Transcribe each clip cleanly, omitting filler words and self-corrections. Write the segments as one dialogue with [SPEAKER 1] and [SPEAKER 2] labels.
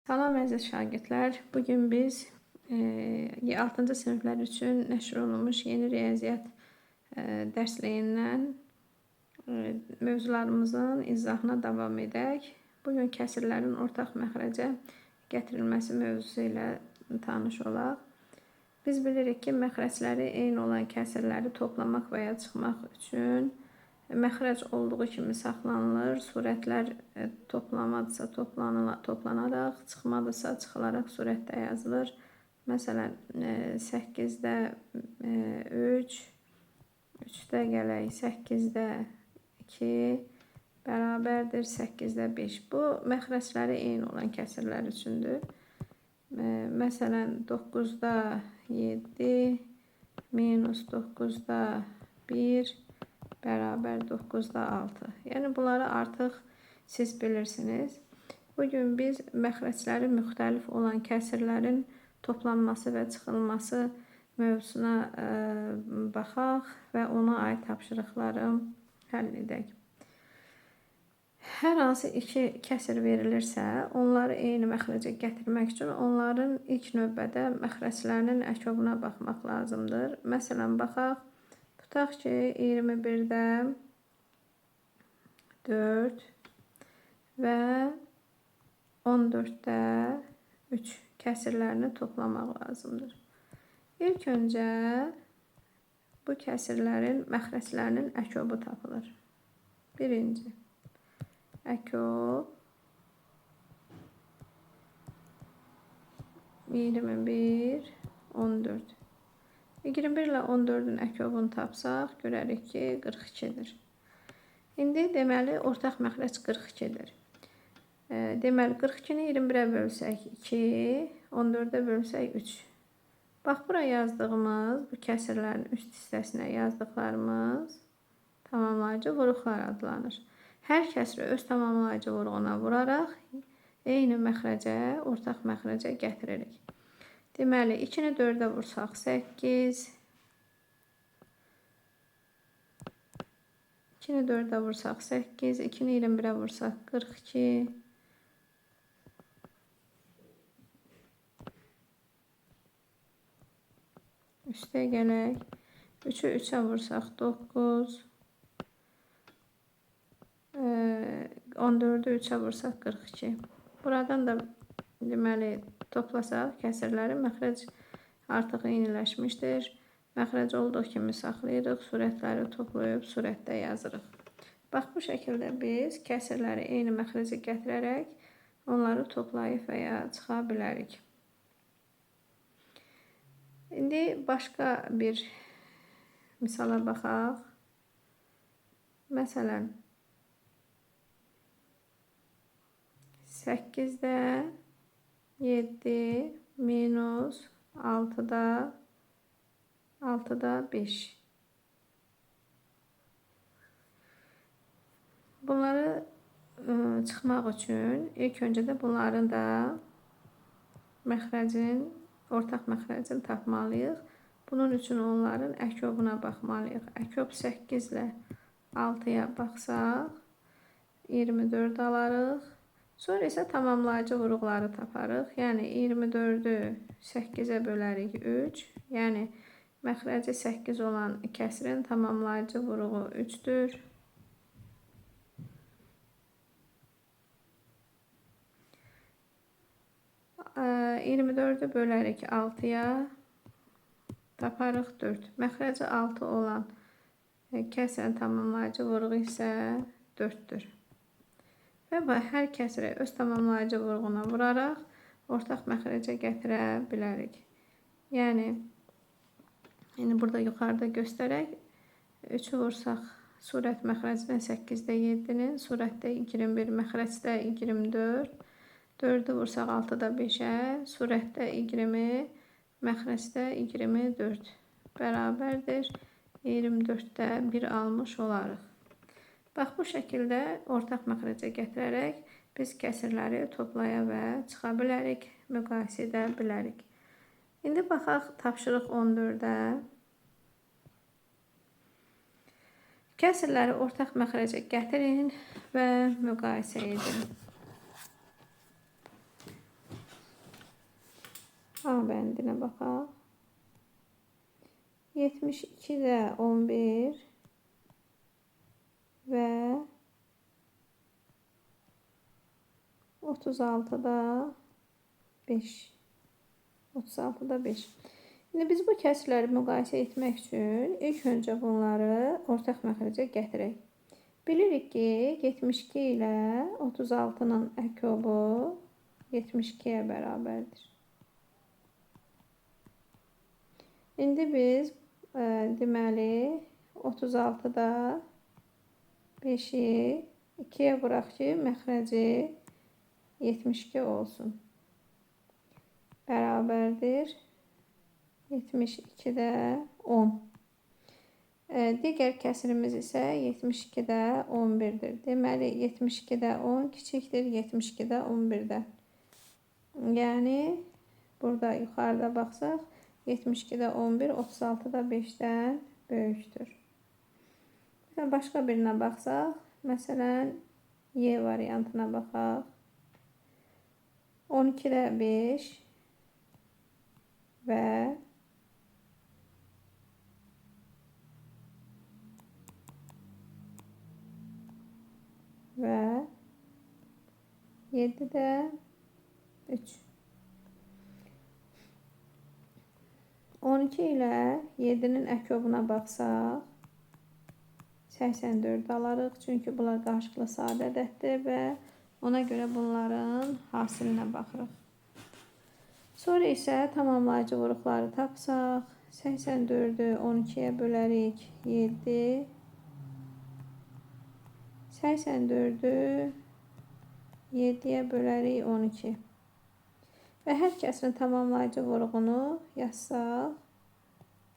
[SPEAKER 1] Salam əziz şagirdlər. Bugün biz 6-cı siniflər üçün nəşr olunmuş yeni riyaziyyat dərsliyindən mövzularımızın izahına davam edək. Bugün kəsirlərin ortaq məxrəcə gətirilməsi mövzusu ilə tanış olaq. Biz bilirik ki, məxrəcləri eyni olan kəsirləri toplamaq və ya çıxmaq üçün məxrəc olduğu kimi saxlanılır. Surətlər toplamadırsa toplanaraq, çıxmadırsa çıxılaraq surətdə yazılır. Məsələn, 8-də 3, 3-də gələk 8-də 2 bərabərdir 8-də 5. Bu, məxrəcləri eyni olan kəsirlər üçündür. Məsələn, 9-da 7 minus 9-da 1 bərabər 9-da 6. Yəni, bunları artıq siz bilirsiniz. Bugün biz məxrəcləri müxtəlif olan kəsirlərin toplanması və çıxılması mövzusuna baxaq və ona aid tapşırıqları həll edək. Hər hansı iki kəsir verilirsə, onları eyni məxrəcə gətirmək üçün onların ilk növbədə məxrəclərinin əkobuna baxmaq lazımdır. Məsələn, baxaq. Tutaq ki, 21-də 4 və 14-də 3 kəsirlərini toplamaq lazımdır. İlk öncə bu kəsirlərin məxrəclərinin əkobu tapılır. Birinci əkob 21, 14. 21 ilə 14-ün əkobunu tapsaq, görərik ki, 42-dir. İndi deməli, ortaq məxrəc 42-dir. Deməli, 42-ni 21-ə bölsək 2, 14-ə bölsək 3. Bax, bura yazdığımız, bu kəsirlərin üst hissəsinə yazdıqlarımız tamamlayıcı vuruqlar adlanır. Hər kəsri öz tamamlayıcı vuruğuna vuraraq eyni məxrəcə, ortaq məxrəcə gətiririk. Deməli, 2-ni 4-ə vursaq 8, 2-ni 4-ə vursaq 8, 2-ni 21-ə vursaq 42, üstə gələk, 3-ü 3-ə vursaq 9, 14-ü 3-ə vursaq 42. Buradan da deməli, toplasaq kəsirləri, məxrəc artıq eyniləşmişdir. Məxrəc olduğu kimi saxlayırıq, surətləri toplayıb surətdə yazırıq. Bax, bu şəkildə biz kəsirləri eyni məxrəcə gətirərək onları toplayıb və ya çıxa bilərik. İndi başqa bir misala baxaq. Məsələn, 8-də 7 minus 6-da 5. Bunları çıxmaq üçün ilk öncə də bunların da məxrəcin, ortaq məxrəcini tapmalıyıq. Bunun üçün onların əkobuna baxmalıyıq. Əkob 8 ilə 6-ya baxsaq 24 alarıq. Sonra isə tamamlayıcı vuruqları taparıq. Yəni, 24-ü 8-ə bölərik 3. Yəni, məxrəci 8 olan kəsirin tamamlayıcı vuruğu 3-dür. 24-ü bölərik 6-ya, taparıq 4. Məxrəci 6 olan kəsirin tamamlayıcı vuruğu isə 4-dür. Və hər kəsirə öz tamamlayıcı vurğuna vuraraq ortaq məxrəcə gətirə bilərik. Yəni, burada yuxarıda göstərək, 3-ü vursaq surət məxrəcinə 8-də 7-nin, surətdə 21, məxrəcdə 24, 4-ü vursaq 6-da 5-ə, surətdə 20, məxrəcdə 24 bərabərdir. 24-də 1 almış olarıq. Bax, bu şəkildə ortaq məxrəcə gətirərək biz kəsirləri toplaya və çıxa bilərik, müqayisə edə bilərik. İndi baxaq tapşırıq 14-ə. Kəsirləri ortaq məxrəcə gətirin və müqayisə edin. A bəndinə baxaq. 72-də 11 və 36-da 5. 36-da 5. İndi biz bu kəsrləri müqayisə etmək üçün ilk öncə bunları ortaq məxrəcə gətirək. Bilirik ki, 72 ilə 36-nın əkobu 72-yə bərabərdir. İndi biz deməli 36-da 5-i 2-yə vuraq ki, məxrəci 72 olsun. Bərabərdir 72-də 10. Digər kəsirimiz isə 72-də 11-dir. Deməli, 72-də 10 kiçikdir 72-də 11-də. Yəni, burada yuxarıda baxsaq, 72-də 11, 36-da 5-dən böyükdür. Məsələn, başqa birinə baxsaq, məsələn, Y variantına baxaq. 12-də 5 və 7-də 3. 12 ilə 7-nin əkobuna baxsaq, 84 alarıq. Çünki bunlar qarşılıqlı sadə ədəddir və ona görə bunların hasilinə baxırıq. Sonra isə tamamlayıcı vuruqları tapsaq, 84-ü 12-yə bölərik 7. 84-ü 7-yə bölərik 12. Və hər kəsrin tamamlayıcı vuruğunu yazsaq,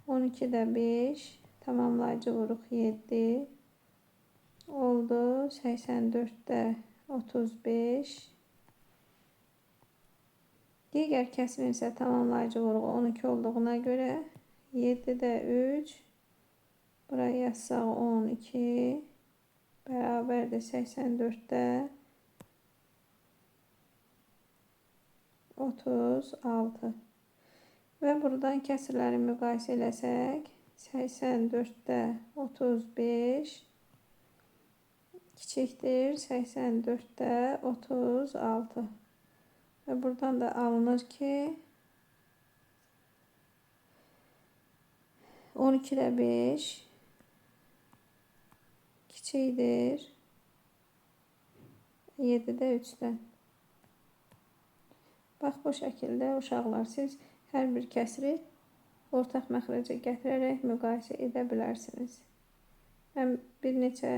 [SPEAKER 1] 12-də 5, tamamlayıcı vuruq 7 oldu. 84-də 35. Digər kəsirin isə tamamlayıcı vuruğu 12 olduğuna görə 7-də 3, buraya yazsaq 12, bərabərdir 84-də 36. Və buradan kəsirləri müqayisə eləsək, 84-də 35 kiçikdir 84-də 36. Və buradan da alınır ki, 12-də 5 kiçikdir 7-də 3-dən. Bax, bu şəkildə uşaqlar, siz hər bir kəsri ortaq məxrəcə gətirərək müqayisə edə bilərsiniz. Mən bir neçə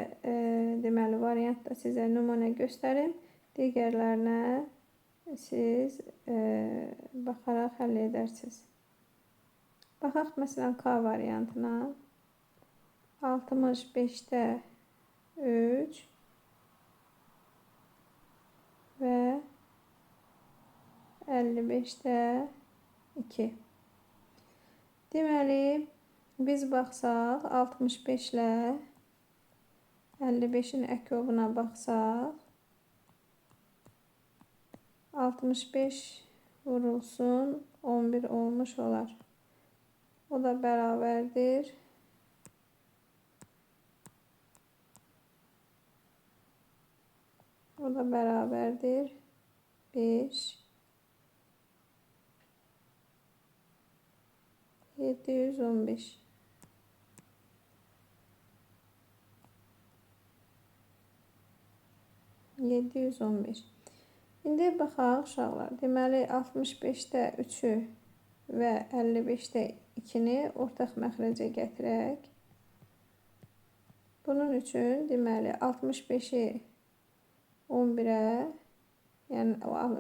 [SPEAKER 1] deməli variant da sizə nümunə göstərim. Digərlərinə siz baxaraq həll edərsiniz. Baxaq, məsələn, K variantına. 65-də 3 və 55-də 2. Deməli, biz baxsaq, 65 ilə 55-in əkobuna baxsaq, 65 vurulsun, 11 olmuş olar. O da bərabərdir O da bərabərdir 5 715. (715). İndi baxaq uşaqlar. Deməli, 65-də 3-ü və 55-də 2-ni ortaq məxrəcə gətirək. Bunun üçün, deməli, 65-i 11-ə, yəni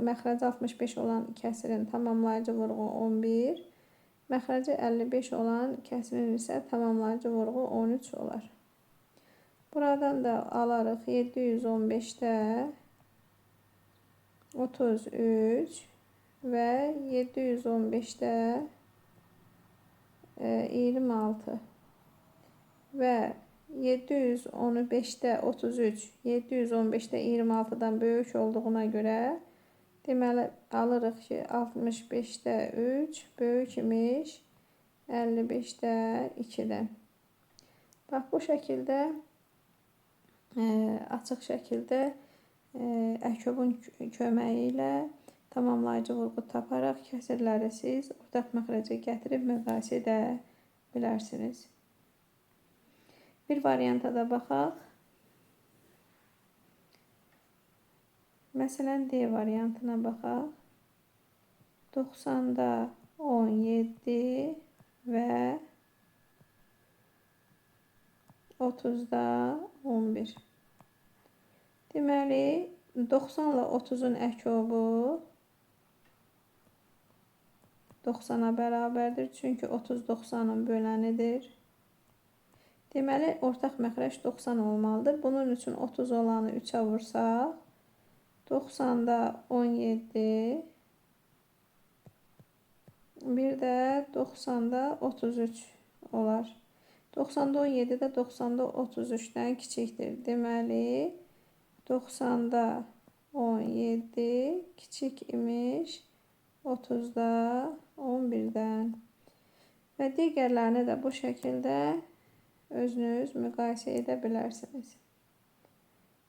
[SPEAKER 1] məxrəci 65 olan kəsirin tamamlayıcı vurğu 11, məxrəci 55 olan kəsirin isə tamamlayıcı vurğu 13 olar. Buradan da alarıq 715-də 33 və 715-də 26 və 715-də 33, 715-də 26-dan böyük olduğuna görə Deməli, alırıq ki, 65-də 3 böyük imiş 55-də 2-dən. Bax, bu şəkildə açıq şəkildə əkobun köməyi ilə tamamlayıcı vurğu taparaq kəsirləri siz ortaq məxrəcə gətirib müqayisə edə bilərsiniz. Bir varianta da baxaq. Məsələn, D variantına baxaq. 90-da 17 və 30-da 11. Deməli, 90 ilə 30-un əkobu 90-a bərabərdir. Çünki 30 90-ın bölənidir. Deməli, ortaq məxrəc 90 olmalıdır. Bunun üçün 30 olanı 3-ə vursaq, 90-da 17, bir də 90-da 33 olar. 90-da 17 də 90-da 33-dən kiçikdir. Deməli, 90-da 17 kiçik imiş 30-da 11-dən. Və digərlərini də bu şəkildə özünüz müqayisə edə bilərsiniz.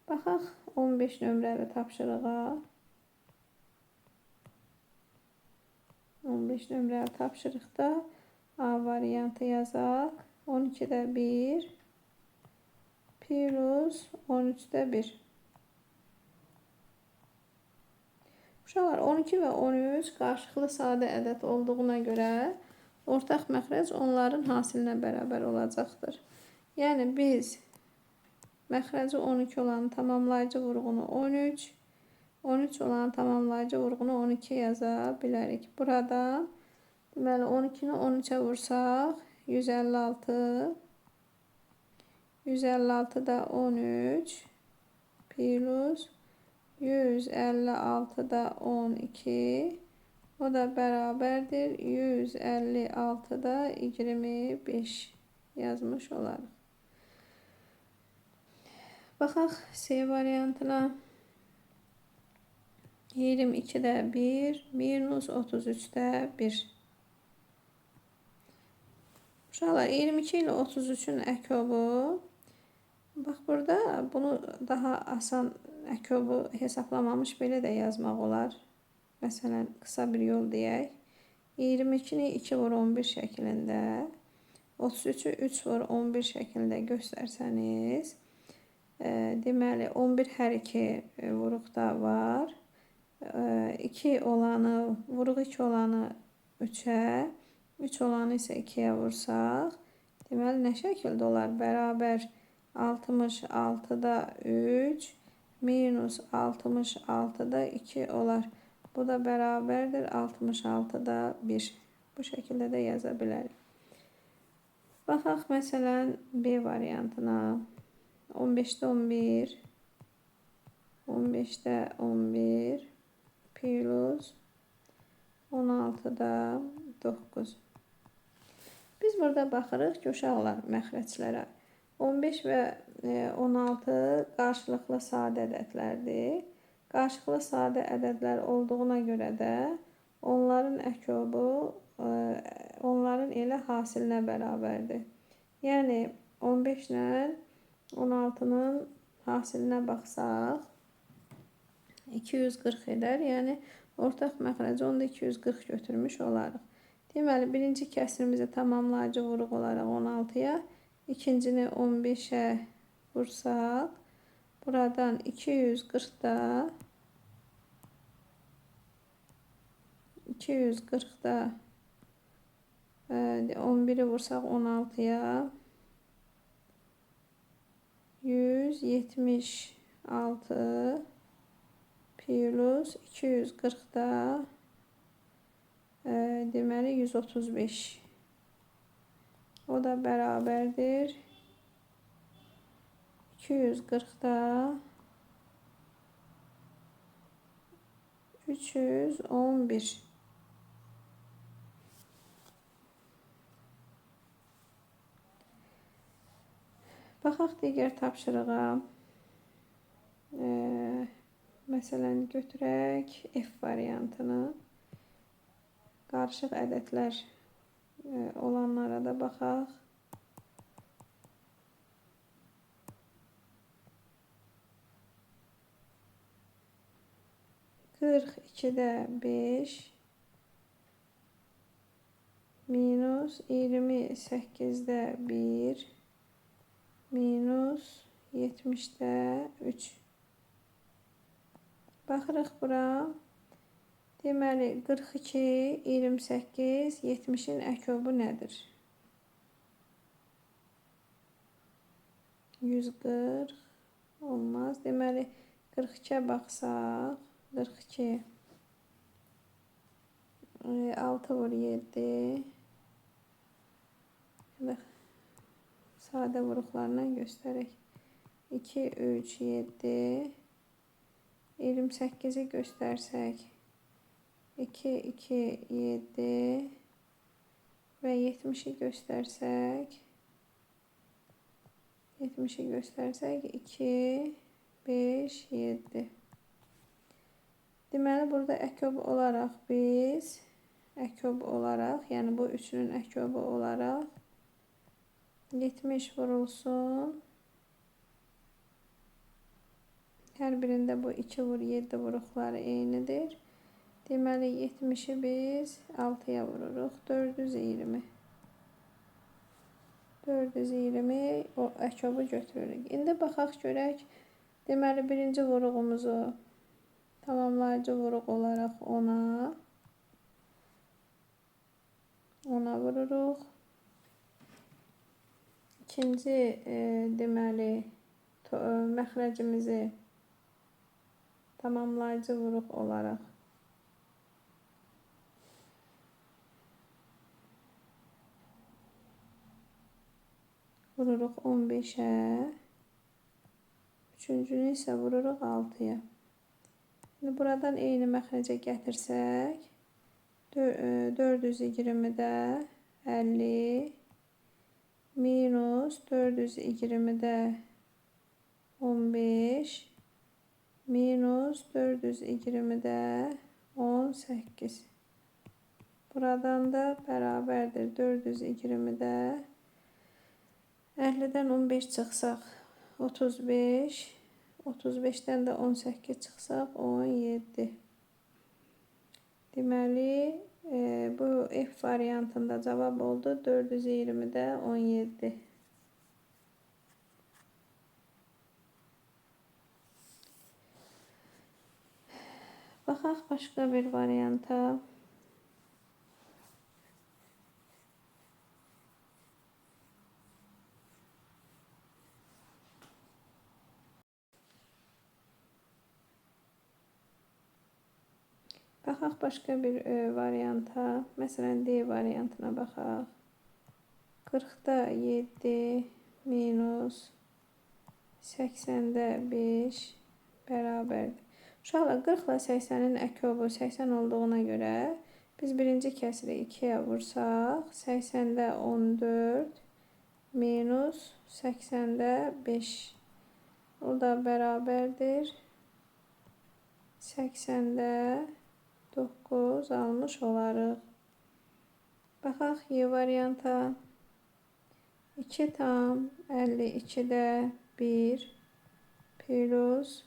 [SPEAKER 1] Baxaq 15 nömrəli tapşırığa. 15 nömrəli tapşırıqda A variantı yazaq. 12-də 1 plus 13-də 1. Uşaqlar, 12 və 13 qarşılıqlı sadə ədəd olduğuna görə ortaq məxrəc onların hasilinə bərabər olacaqdır. Yəni, biz məxrəci 12 olanı tamamlayıcı vurğunu 13, 13 olanı tamamlayıcı vurğunu 12 yaza bilərik. Burada, deməli, 12-ni 13-ə vursaq, 156, 156 da 13 plus 156 da 12, o da bərabərdir 156 da 25 yazmış olarıq. Baxaq C variantına. 22-də 1 minus 33-də 1. Uşaqlar, 22 ilə 33-ün əkobu. Bax, burada bunu daha asan əkobu hesablamamış belə də yazmaq olar. Məsələn, qısa bir yol deyək. 22-ni 2 vur 11 şəklində, 33-ü 3 vur 11 şəklində göstərsəniz, deməli, 11 hər iki vuruqda var. 2 olanı, vuruq 2 olanı 3-ə, 3 olanı isə 2-yə vursaq, deməli, nə şəkildə olar? Bərabər 66-da 3 minus 66-da 2 olar. Bu da bərabərdir 66-da 1. Bu şəkildə də yaza bilərik. Baxaq, məsələn, B variantına. 15-də 11, 15-də 11 plus 16-da 9. Biz burada baxırıq ki, uşaqlar, məxrəclərə. 15 və 16 qarşılıqlı sadə ədədlərdir. Qarşılıqlı sadə ədədlər olduğuna görə də onların əkobu onların elə hasilinə bərabərdir. Yəni, 15 ilə 16-nın hasilinə baxsaq, 240 edər. Yəni, ortaq məxrəci onda 240 götürmüş olarıq. Deməli, birinci kəsirimizi tamamlayıcı vuruq olaraq 16-ya, ikincini 15-ə vursaq, buradan 240-da 240-da 11-i vursaq 16-ya 176 plus 240-da deməli 135. O da bərabərdir 240-da 311. Baxaq digər tapşırığa. Məsələn, götürək F variantını. Qarışıq ədədlər olanlara da baxaq. 42-də 5 minus 28-də 1 minus 70-də 3. Baxırıq bura. Deməli, 42, 28, 70-in əkobu nədir? 140 olmaz. Deməli, 42-yə baxsaq, 42, 6 vur 7. Sadə vuruqlarla göstərək. 2, 3, 7. 28-i göstərsək 2, 2, 7 və 70-i göstərsək 70-i göstərsək 2, 5, 7. Deməli, burada əkob olaraq biz əkob olaraq, yəni bu üçünün əkobu olaraq 70 vurulsun. Hər birində bu 2 vur 7 vuruqları eynidir. Deməli, 70-i biz 6-ya vururuq. 420. 420 o əkobu götürürük. İndi baxaq görək. Deməli, birinci vuruğumuzu tamamlayıcı vuruq olaraq 10-a vururuq. İkinci, deməli, məxrəcimizi tamamlayıcı vuruq olaraq vururuq 15-ə, üçüncünü isə vururuq 6-ya. İndi buradan eyni məxrəcə gətirsək, 420-də 50 minus 420-də 15 minus 420-də 18. Buradan da bərabərdir 420-də 50-dən 15 çıxsaq 35, 35-dən də 18 çıxsaq 17. Deməli, bu F variantında cavab oldu 420-də 17. Baxaq başqa bir varianta. Baxaq başqa bir varianta. Məsələn, D variantına baxaq. 40-da 7 minus 80-də 5 bərabərdir. Uşaqlar, 40 ilə 80-in əkobu 80 olduğuna görə biz birinci kəsiri 2-yə vursaq, 80-də 14 minus 80-də 5. O da bərabərdir. 80-də 9 almış olarıq. Baxaq Y varianta. 2,52-də 1 plus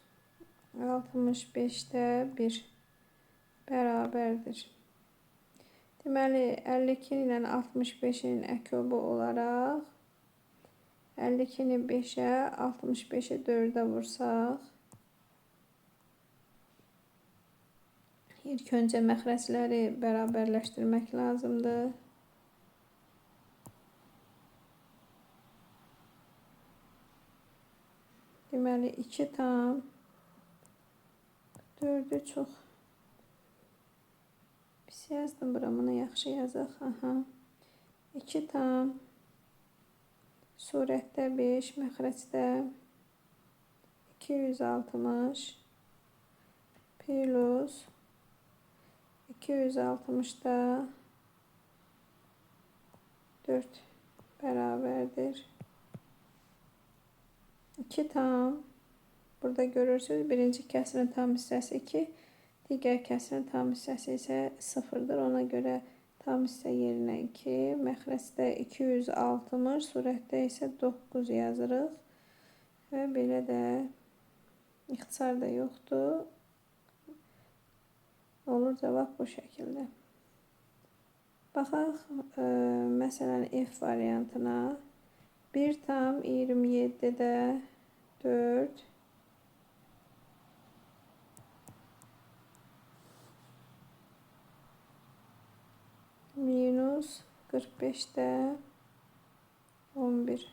[SPEAKER 1] 65-də 1 bərabərdir. Deməli, 52 ilə 65-in əkobu olaraq 52-ni 5-ə, 65-i 4-ə vursaq, ilk öncə məxrəcləri bərabərləşdirmək lazımdır. Deməli, 2 tam 4-ü çox pis yazdım bura, bunu yaxşı yazaq. Aha. 2 tam surətdə 5, məxrəcdə 260 plus 260-da 4 bərabərdir. 2 tam Burada görürsünüz, birinci kəsirin tam hissəsi 2, digər kəsirin tam hissəsi isə 0-dır. Ona görə tam hissə yerinə 2, məxrəcdə 260, surətdə isə 9 yazırıq. Və belə də ixtisar da yoxdur. Olur cavab bu şəkildə. Baxaq, məsələn, F variantına. 1,27-də 4 minus 45-də 11.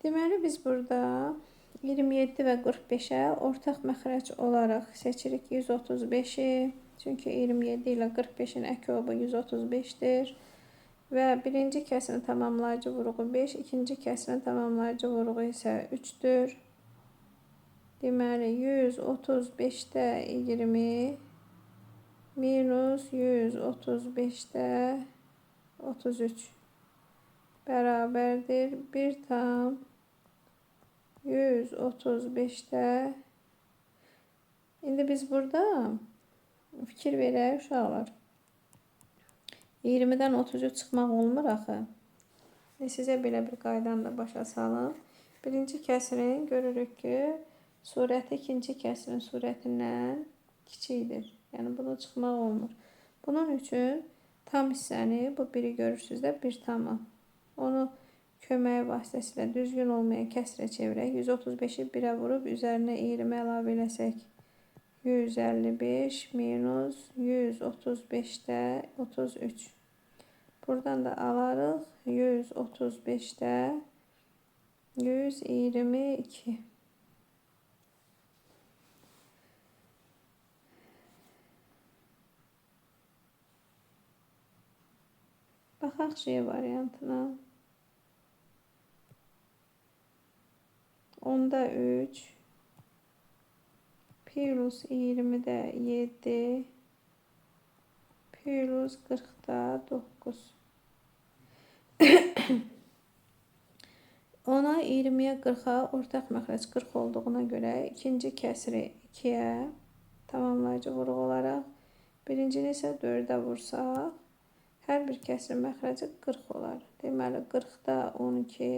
[SPEAKER 1] Deməli, biz burada 27 və 45-ə ortaq məxrəc olaraq seçirik 135-i. Çünki 27 ilə 45-in əkobu 135-dir. Və birinci kəsirin tamamlayıcı vuruğu 5, ikinci kəsirin tamamlayıcı vuruğu isə 3-dür. Deməli, 135-də 20 minus 135-də 33 bərabərdir 1,135-də. İndi biz burada fikir verək uşaqlar. 20-dən 33 çıxmaq olmur axı. Sizə belə bir qaydanı da başa salım. Birinci kəsirin görürük ki, surəti ikinci kəsirin surətindən kiçikdir. Yəni bunu çıxmaq olmur. Bunun üçün tam hissəni, bu biri görürsünüz də 1 tamam. Onu köməyi vasitəsilə düzgün olmayan kəsrə çevirək. 135-i 1-ə vurub üzərinə 20 əlavə eləsək 155 minus 135-də 33. Buradan da alarıq 135-də 122. Baxaq J variantına. 10-da 3 plus 20-də 7 plus 40-da 9. 10-a, 20-yə, 40-a ortaq məxrəc 40 olduğuna görə ikinci kəsiri 2-yə tamamlayıcı vuruq olaraq, birincini isə 4-ə vursaq, hər bir kəsirin məxrəci 40 olar. Deməli, 40-da 12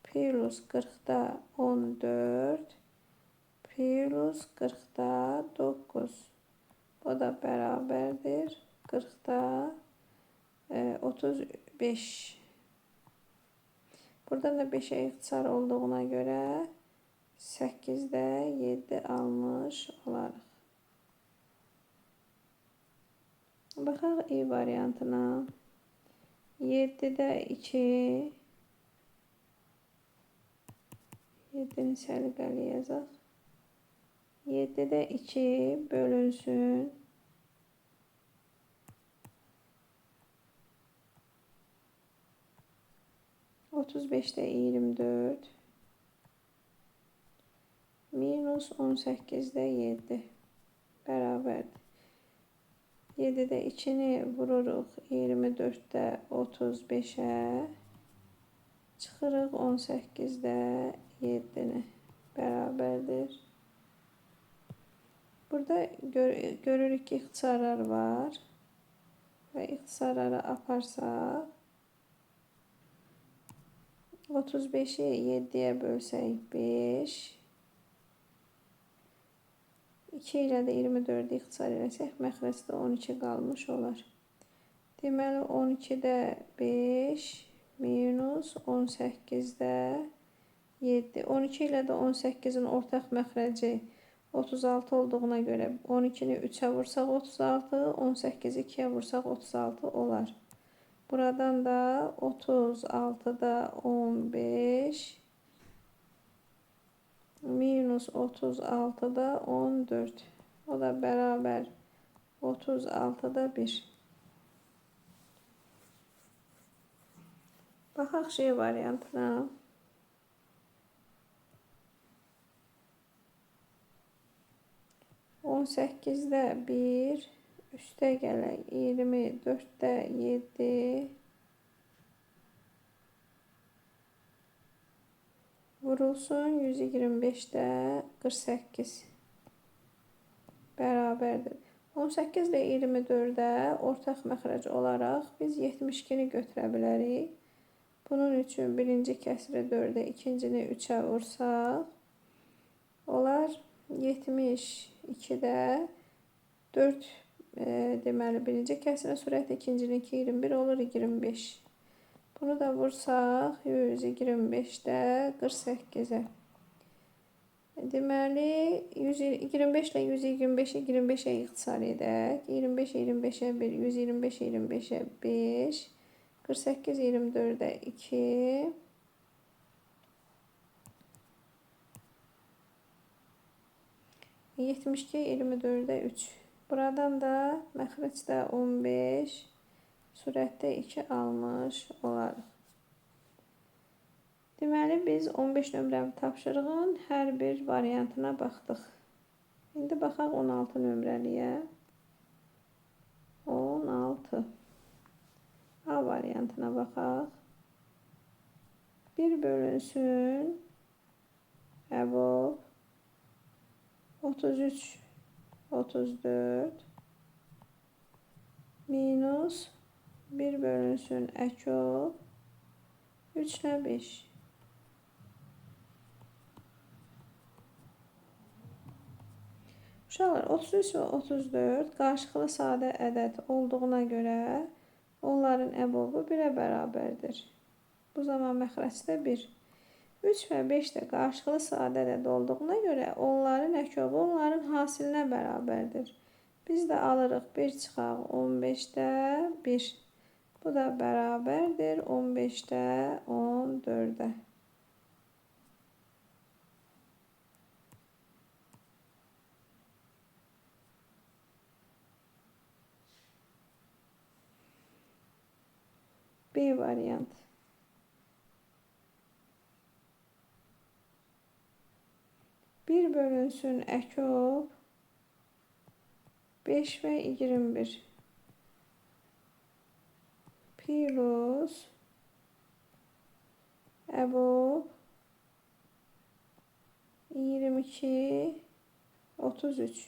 [SPEAKER 1] plus 40-da 14 plus 40-da 9. Bu da bərabərdir 40-da 35. Buradan da 5-ə ixtisar olduğuna görə 8-də 7 almış olarıq. Baxaq I variantına. 7-də 2. 7-ni səliqəli yazaq. 7-də 2 bölünsün. 35-də 24 minus 18-də 7 bərabərdir. 7-də 2-ni vururuq 24-də 35-ə, çıxırıq 18-də 7-ni bərabərdir. Burada görürük ki, ixtisarlar var və ixtisarları aparsaq 35-i 7-yə bölsək 5, 2 ilə də 24-ü ixtisar eləsək, məxrəcdə 12 qalmış olar. Deməli, 12-də 5 minus 18-də 7. 12 ilə də 18-in ortaq məxrəci 36 olduğuna görə 12-ni 3-ə vursaq 36, 18-i 2-yə vursaq 36 olar. Buradan da 36-da 15 minus 36-da 14. O da bərabər 36-da 1. Baxaq J variantına. 18-də 1, üstə gələk 24-də 7, vurulsun 125-də 48 bərabərdir. 18 ilə 24-ə ortaq məxrəc olaraq biz 72-ni götürə bilərik. Bunun üçün birinci kəsri 4-ə, ikincini 3-ə vursaq, olar 72-də 4, deməli, birinci kəsirin sürəti, ikincininki 21 olur, 25. Bunu da vursaq 125-də 48-ə. Deməli, 125 ilə 125-i 25-ə ixtisar edək. 25, 25-ə 1, 125, 25-ə 5, 48, 24-ə 2. 72, 24-ə 3. Buradan da məxrəcdə 15, sürətdə 2 almış olarıq. Deməli, biz 15 nömrəli tapşırığın hər bir variantına baxdıq. İndi baxaq 16 nömrəliyə. 16. A variantına baxaq. 1 bölünsün əbob 33, 34 minus 1 bölünsün əkob 3 ilə 5. Uşaqlar, 33 və 34 qarşılıqlı sadə ədəd olduğuna görə onların əbobu 1-ə bərabərdir. Bu zaman məxrəcdə 1. 3 və 5 də qarşılıqlı sadə ədəd olduğuna görə onların əkobu onların hasilinə bərabərdir. Biz də alırıq 1 çıxaq 15-də 1. Bu da bərabərdir 15-də 14-ə. B variant. 1 bölünsün əkob 5 və 21 plus əbob 22, 33.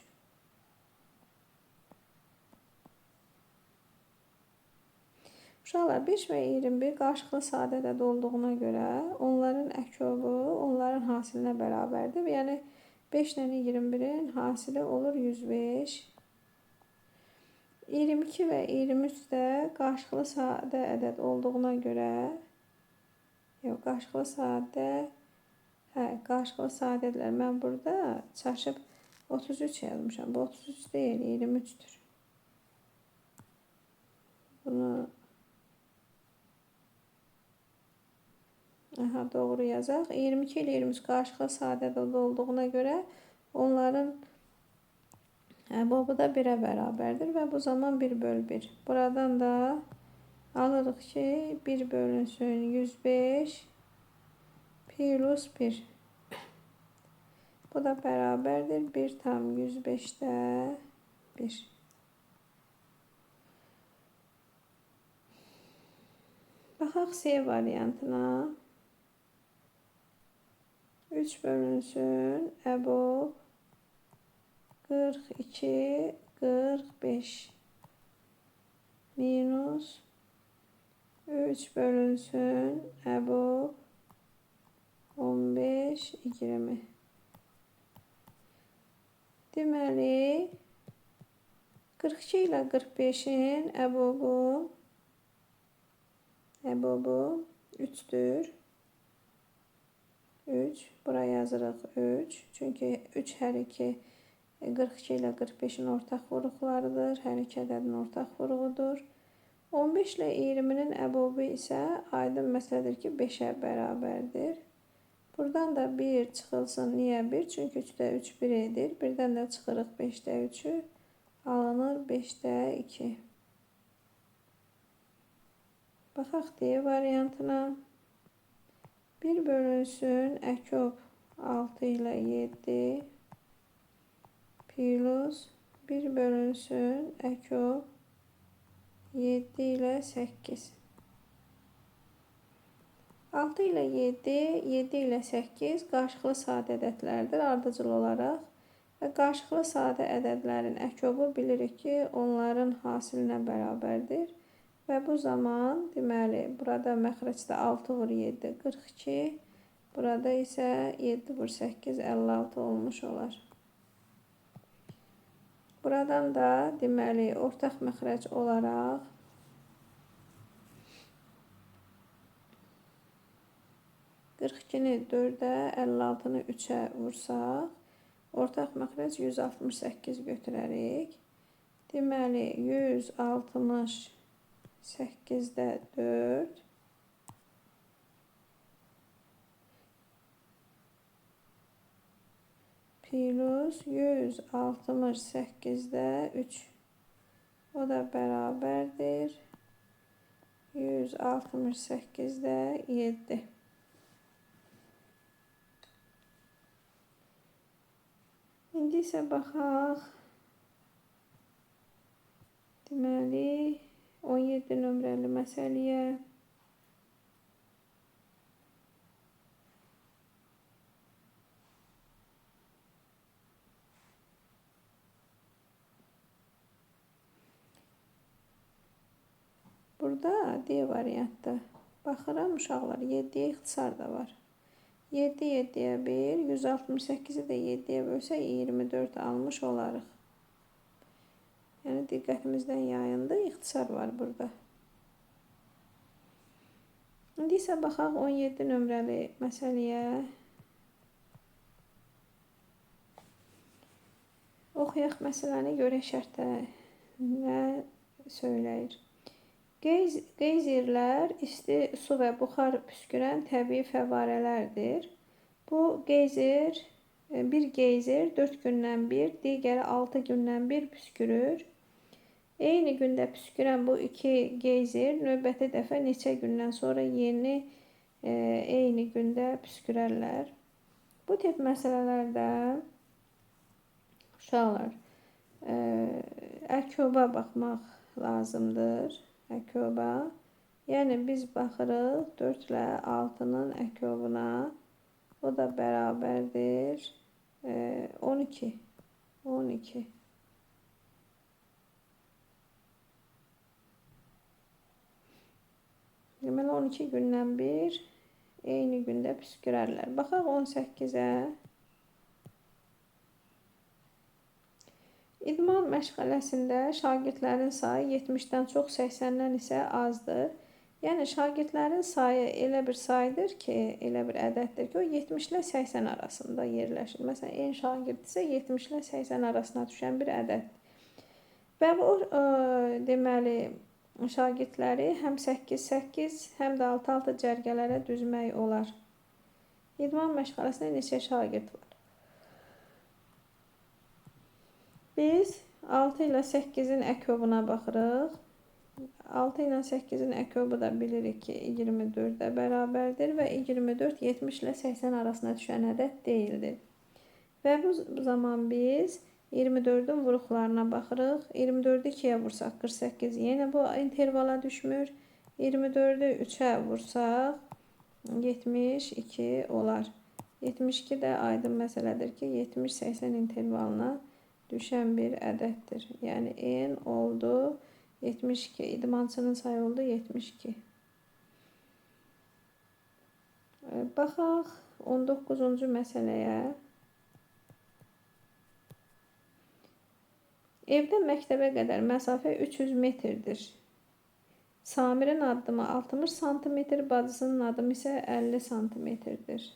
[SPEAKER 1] Uşaqlar, 5 və 21 qarşılıqlı sadə ədəd olduğuna görə onların əkobu onların hasilinə bərabərdir. Yəni 5 ilə 21-in hasili olur 105. 22 və 23 də qarşılıqlı sadə ədəd olduğuna görə, yox, qarşılıqlı sadə, hə, qarşılıqlı sadə ədədlər. Mən burada çaşıb 33 yazmışam. Bu 33 deyil, 23-dür. Bunu aha, doğru yazaq. 22 ilə 23 qarşılıqlı sadə ədəd olduğuna görə onların əbobu da 1-ə bərabərdir və bu zaman 1 böl 1. Buradan da alırıq ki, 1 bölünsün 105 plus 1. Bu da bərabərdir 1 tam 105-də 1. Baxaq C variantına. 3 bölünsün əbob 42, 45 minus 3 bölünsün əbob 15, 20. Deməli, 42 ilə 45-in əbobu 3-dür. 3. Bura yazırıq 3. Çünki 3 hər iki 42 ilə 45-in ortaq vuruqlarıdır. Hər iki ədədin ortaq vuruğudur. 15 ilə 20-nin əbobu isə aydın məsələdir ki, 5-ə bərabərdir. Buradan da 1 çıxılsın. Niyə 1? Çünki 3-də 3 1 edir. Birdən də çıxırıq 5-də 3-ü. Alınır 5-də 2. Baxaq D variantına. 1 bölünsün əkob 6 ilə 7 plus 1 bölünsün əkob 7 ilə 8. 6 ilə 7, 7 ilə 8 qarşılıqlı sadə ədədlərdir ardıcıl olaraq. Və qarşılıqlı sadə ədədlərin əkobu bilirik ki, onların hasilinə bərabərdir. Və bu zaman, deməli, burada məxrəcdə 6 vur 7, 42, burada isə 7 vur 8, 56 olmuş olar. Buradan da, deməli, ortaq məxrəc olaraq 42-ni 4-ə, 56-nı 3-ə vursaq, ortaq məxrəc 168 götürərik. Deməli, 168-də 4 plus 168-də 3. O da bərabərdir 168-də 7. İndi isə baxaq. Deməli, 17 nömrəli məsələyə. Burada D variantda baxıram uşaqlar, 7-yə ixtisar da var. 7 7-yə 1, 168-i də 7-yə bölsək 24 almış olarıq. Yəni diqqətimizdən yayındı, ixtisar var burada. İndi isə baxaq 17 nömrəli məsələyə. Oxuyaq məsələni, görək şərtdə nə söyləyir. Qeyzerlər isti su və buxar püskürən təbii fəvvarələrdir. Bu qeyzer, bir qeyzer 4 gündən bir, digəri 6 gündən bir püskürür. Eyni gündə püskürən bu iki qeyzer növbəti dəfə neçə gündən sonra yeni eyni gündə püskürərlər. Bu tip məsələlərdə uşaqlar əkoba baxmaq lazımdır. Əkoba. Yəni biz baxırıq 4 ilə 6-nın əkobuna. O da bərabərdir 12. 12. Deməli 12 gündən bir eyni gündə püskürərlər. Baxaq 18-ə. İdman məşğələsində şagirdlərin sayı 70-dən çox, 80-dən isə azdır. Yəni şagirdlərin sayı elə bir saydır ki, elə bir ədəddir ki, o 70 ilə 80 arasında yerləşir. Məsələn, en şagird isə 70 ilə 80 arasına düşən bir ədəddir. Və bu deməli şagirdləri həm 8-8, həm də 6-6 cərgələrə düzmək olar. İdman məşğələsində neçə şagird var? Biz 6 ilə 8-in əkobuna baxırıq. 6 ilə 8-in əkobu da bilirik ki, 24-ə bərabərdir və 24 70 ilə 80 arasına düşən ədəd deyildir. Və bu zaman biz 24-ün vuruqlarına baxırıq. 24-ü 2-yə vursaq 48 yenə bu intervala düşmür. 24-ü 3-ə vursaq 72 olar. 72 də aydın məsələdir ki, 70-80 intervalına düşən bir ədəddir. Yəni N oldu 72. İdmançının sayı oldu 72. Baxaq 19-cu məsələyə. Evdən məktəbə qədər məsafə 300 metrdir. Samirin addımı 60 sm, bacısının addımı isə 50 sm-dir.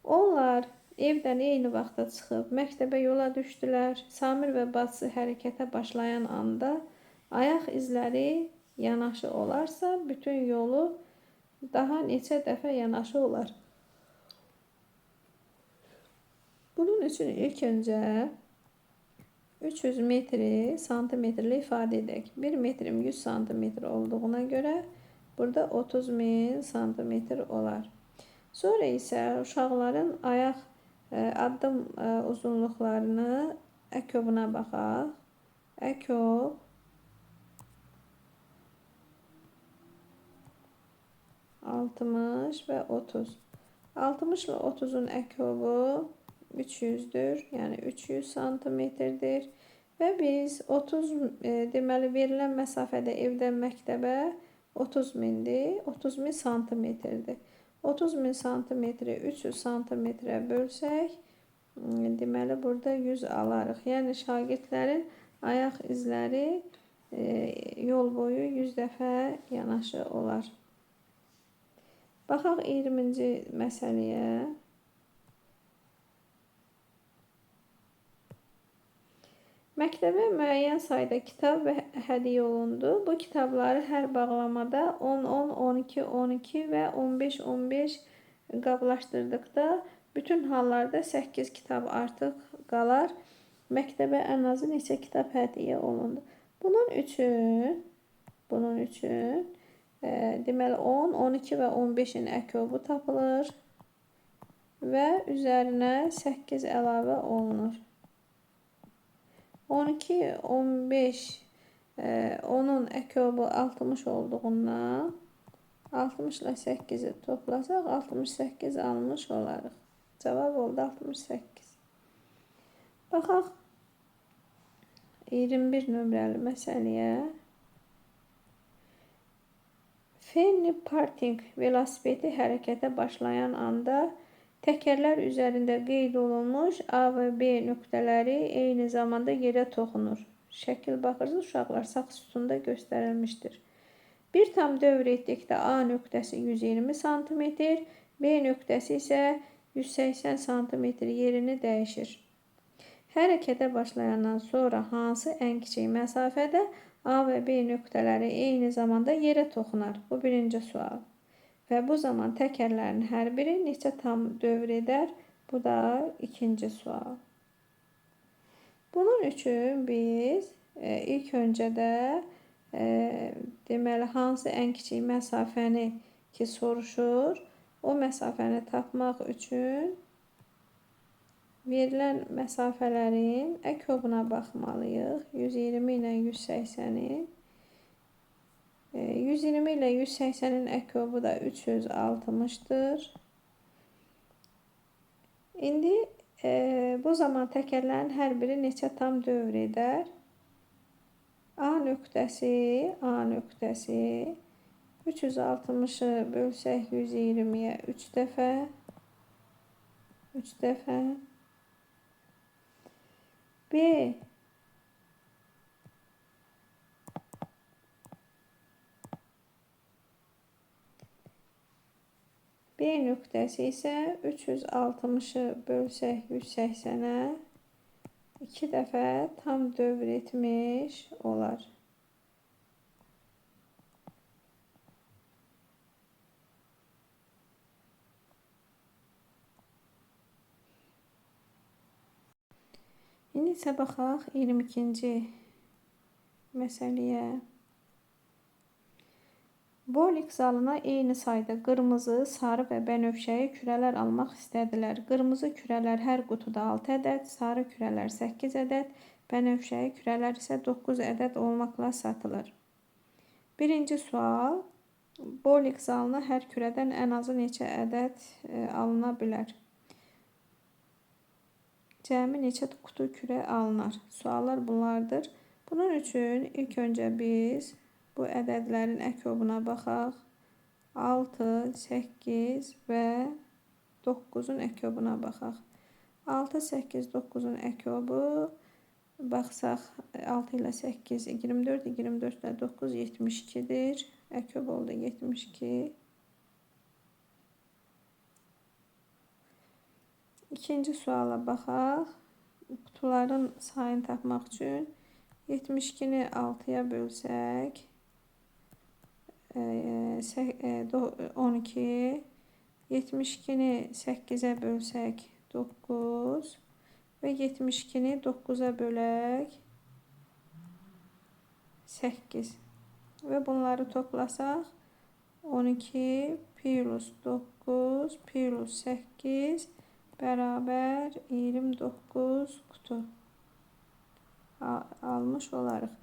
[SPEAKER 1] Onlar evdən eyni vaxtda çıxıb məktəbə yola düşdülər. Samir və bacısı hərəkətə başlayan anda ayaq izləri yanaşı olarsa, bütün yolu daha neçə dəfə yanaşı olar. Bunun üçün ilk öncə 300 metri santimetrlə ifadə edək. 1 metrim 100 santimetr olduğuna görə burada 30.000 santimetr olar. Sonra isə uşaqların ayaq Addım uzunluqlarını əkovuna baxaq. Əkov 60 və 30. 60 ilə 30-un əkovu 300-dür. Yəni 300 santimetrdir. Və biz 30 deməli verilən məsafədə evdən məktəbə 30 mindir. 30 min santimetrdir. 30 min santimetri 300 santimetrə bölsək, deməli burada 100 alarıq. Yəni şagirdlərin ayaq izləri yol boyu 100 dəfə yanaşı olar. Baxaq 20-ci məsələyə. Məktəbə müəyyən sayda kitab və hədiyyə olundu. Bu kitabları hər bağlamada 10, 10, 12, 12 və 15, 15 qablaşdırdıqda bütün hallarda 8 kitab artıq qalar. Məktəbə ən azı neçə kitab hədiyyə olundu? Bunun üçün deməli 10, 12 və 15-in əkovu tapılır və üzərinə 8 əlavə olunur. 12, 15, onun əkovu 60 olduğundan 60 ilə 8-i toplasaq 68 almış olarıq. Cavab oldu 68. Baxaq 21 nömrəli məsələyə. Fenni Parting velosipedi hərəkətə başlayan anda təkərlər üzərində qeyd olunmuş A və B nöqtələri eyni zamanda yerə toxunur. Şəkil baxırsınız, uşaqlar, sağ sütunda göstərilmişdir. Bir tam dövr etdikdə A nöqtəsi 120 sm, B nöqtəsi isə 180 sm yerini dəyişir. Hərəkətə başlayandan sonra hansı ən kiçik məsafədə A və B nöqtələri eyni zamanda yerə toxunar? Bu birinci sual. Və bu zaman təkərlərin hər biri neçə tam dövr edər? Bu da ikinci sual. Bunun üçün biz ilk öncə də deməli hansı ən kiçik məsafəni ki soruşur, o məsafəni tapmaq üçün verilən məsafələrin əkovuna baxmalıyıq. 120 ilə 180-in. 120 ilə 180-in əkovu da 360-dır. İndi bu zaman təkərlərin hər biri neçə tam dövr edər? A nöqtəsi 360-ı bölsək 120-yə 3 dəfə. 3 dəfə. B B nöqtəsi isə 360-ı bölsək 180-ə 2 dəfə tam dövr etmiş olar. İndi isə baxaq 22-ci məsələyə. Bowling zalına eyni sayda qırmızı, sarı və bənövşəyi kürələr almaq istədilər. Qırmızı kürələr hər qutuda 6 ədəd, sarı kürələr 8 ədəd, bənövşəyi kürələr isə 9 ədəd olmaqla satılır. Birinci sual, bowling zalına hər kürədən ən azı neçə ədəd alına bilər? Cəmi neçə qutu kürə alınar? Suallar bunlardır. Bunun üçün ilk öncə biz bu ədədlərin əkovuna baxaq. 6, 8 və 9-un əkovuna baxaq. 6, 8, 9-un əkovu baxsaq 6 ilə 8, 24, 24 ilə 9, 72-dir. Əkov oldu 72. İkinci suala baxaq. Qutuların sayını tapmaq üçün 72-ni 6-ya bölsək 12, 72-ni 8-ə bölsək 9 və 72-ni 9-a bölək 8 və bunları toplasaq 12 plus 9 plus 8 bərabər 29 qutu almış olarıq.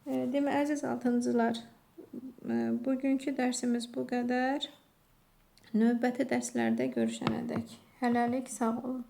[SPEAKER 1] Demək, əziz altıncılar, bugünkü dərsimiz bu qədər. Növbəti dərslərdə görüşənədək. Hələlik sağ olun.